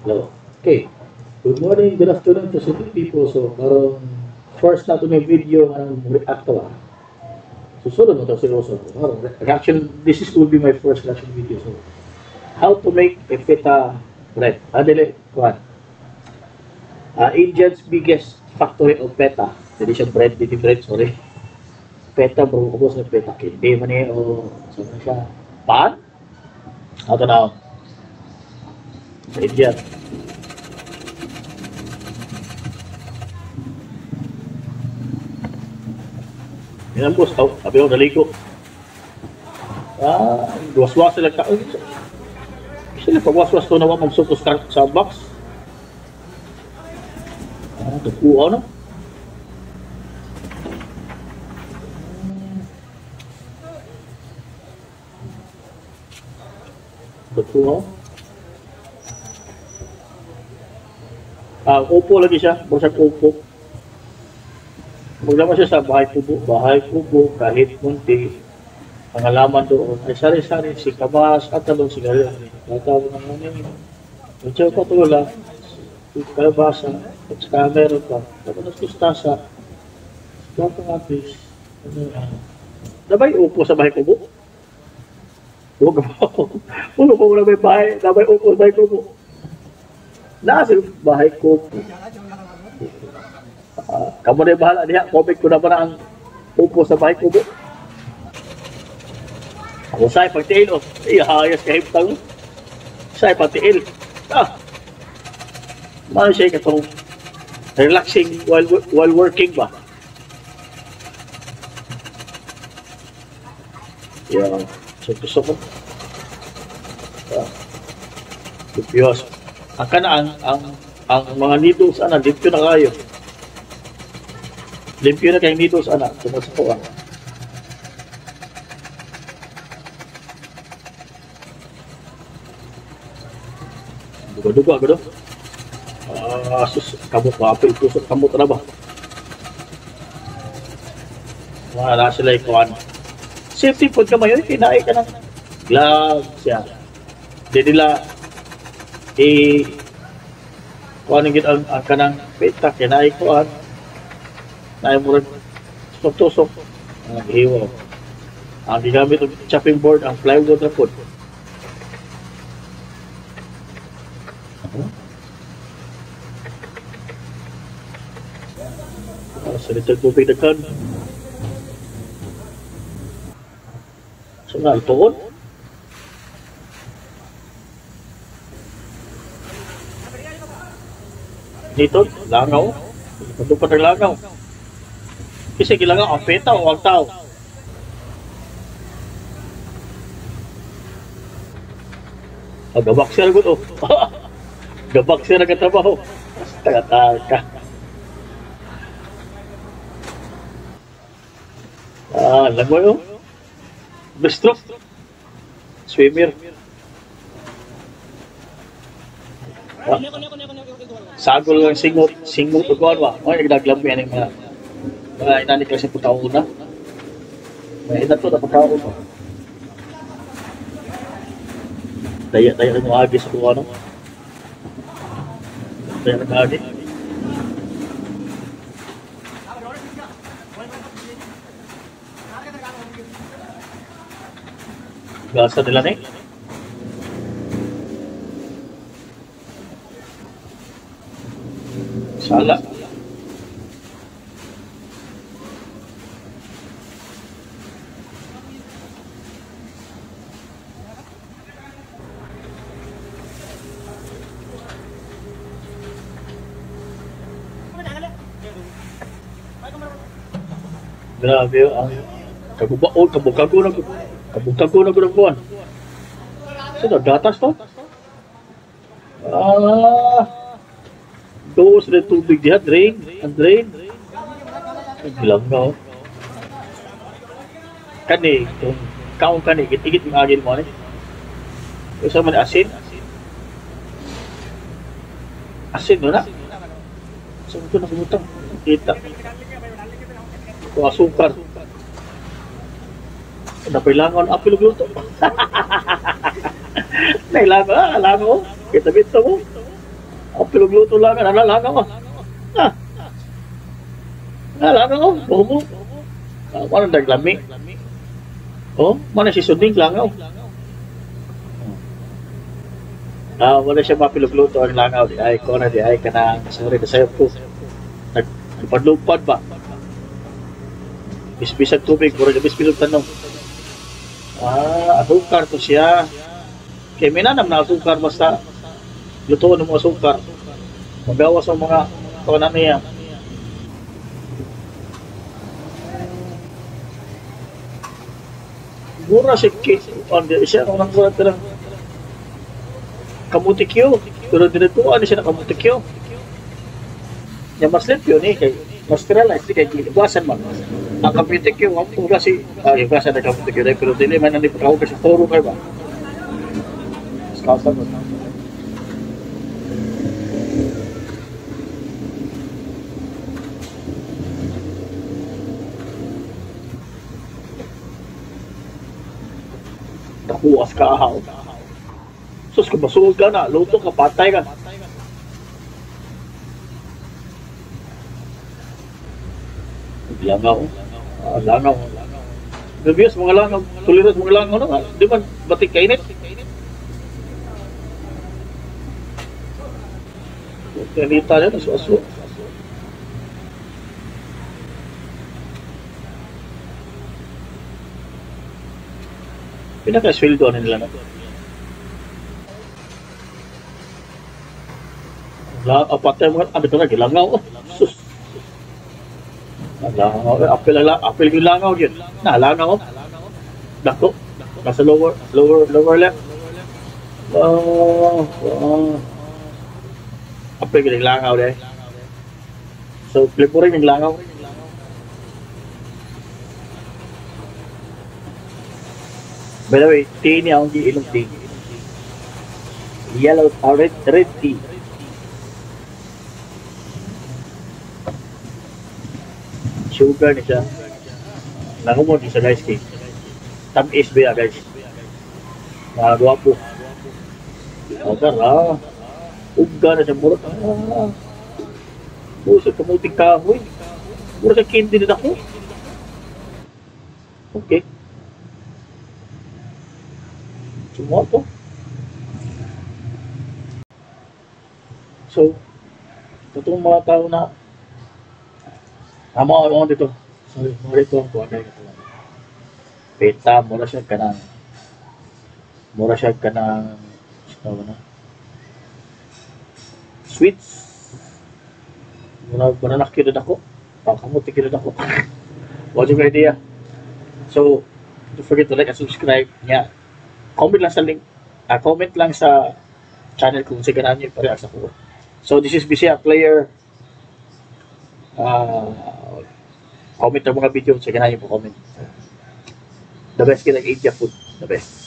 Hello. Okay. Good morning, good afternoon to some people. So, karon first na ito may video nga react to ah. Susunod mo ito seryoso. Reaction, this is will be my first reaction video. So, how to make a feta bread. Dili, kuan. India's biggest factory of feta. Dili siya bread, dili bread, sorry. Feta, bro, kubos na feta. Hindi man eh, o, so na siya. Pan? Ito na. Sa India. Yan boss, oh, sabi ko, naligo. Ah, waswas sila ka. Sila pag waswas to na wa magsutos sa box. Ah, tukuaw na. Tukuaw. Ah, upo lagi siya, basta upo. Maglaman siya sa bahay kubo, kahit munti. Ang halaman doon ay sari-sari, si kabas at talong sigarilyo. Tatawag ng ngayon. Medyo patula, kalabasa, at saka meron pa. Tapos mustasa, kamatis, ano yan. Nabay upo sa bahay kubo? Huwag ba? Huwag ba wala may bahay? Nabay upo sa bahay kubo? Nasa bahay kubo. Kamu na bahala diha, comment ko na ba na ang upo sa bahay kubo? Ako sa'yo pagtiil, oh. Ay, hayas kahimtang. Sa'yo pagtiil. Ah! Maano siya katong relaxing while working ba? Yeah. So, gusto ko. Ah. Diyos. Ang kana, ang mga needles, ana, limpyo na kayo. Limpyo na kayong needles, anak. Tungkol sa kuha. Duga-duga, gano'n. Ah, sus, kamot ba? Apil, tusok, kamot na ba? Wala sila ikuan. Safety po ka mayon, kinain ka ng gloves, yan. Di nila, eh, kuhan ang kanang peta, kinain kuhan. Naay murag tusok-tusok ang hiwa. Ang gigamit og chopping board ang plywood na pod. Sa little tubig daghan. So nga tuon. Dito langaw. Pagdupat ang langaw. Kasi kailangan ang peta o ang tao. Ah, gabak siya na oh. Gabak siya na katrabaho. Taga-taka. Ah, langoy oh. Bistro. Swimmer. Ah. Sagol lang singot. Singot o kuwan ba? Ay, nagdaglambi yan yung mga mga inanik lang sa pagkauna. May ina to na pagkauna. Daya-daya ng agi sa kuha, no? Daya ng agi. Gasa nila na eh. Sala. Grabe ang kabubaon, kabukago na kabukago na buwan. So, gatas to? Ah, doos na tubig diha, drain, ang drain. Ang na, oh. Kani, kung kaon kani, igit-igit yung agin mo, ano? Isa man asin. Asin, no na? So, ito na kumutang. Kita. Ito asukar. Napailangan apil og luto. Nailangan, alam mo. Kita-kita mo. Ang pilugluto lang, nalalagaw ah. Ah. Nalalagaw, bumo. Wala naglami. Oh, mana si sunding langaw. Ah, wala siya mapilugluto ang langaw di ay ko na di ay kanang sorry na sayo ko. Nagpadlupad ba? Bisbisag tubig, murag bisbisag tanong. Ah, asukar to siya. Kay minanam na asukar basta lutuon mo asukar. Magawas ang mga kunan niya. Mura si Kate on the siya ang nangkuha lang kamutikyo, pero dinetuan siya na kamutikyo. Nya mas limpyo ni kay mas sterilize ni kay gibuasan man. Ang kamutikyo ang pura si gibuasan na kamutikyo dai pero dili man ani pagkaw kasi toro kay ba. Skasa mo. Nakuas ka ahaw. Sus, kung masuod ka na, luto ka, patay ka. Langaw. Ah, langaw. Dubious, mga langaw. Tolerance, mga langaw na. Di ba, batik kainit? Kanita niya, asu-asu. Pinaka-sweldo nila na. Apatay mga ano ito na, gilangaw. Oh, sus. Langaw, apil, apil gilangaw yun. Na, langaw. Dako. Nasa lower left. Oh, oh. Apil gilangaw deh. So, flavoring ng langaw. By the way, tea niya akong giinom tea. Yellow or red tea. Sugar ni siya. Nangumon ni siya guys kay. Tamis ba guys? Mga gwapo. Ogar ah. Uga na siya murot. Ah. Puso kamuting kahoy. Mura sa candy na ako. Okay. Sumuha to. So, itong mga tao na tama ako dito. Sorry, mga dito ang kuha kayo. Peta, mura siya ka ng mura siya ka ng na sweets. Mura, mura nakikita ako. Pakamuti kita ako. What's your idea? So, don't forget to like and subscribe. Yeah. Comment lang sa link. Comment lang sa channel kung siganahan nyo i-react sa ko. So, this is Bisaya Player. Comment ang mga video. Sige na yung comment. The best kita India food. The best.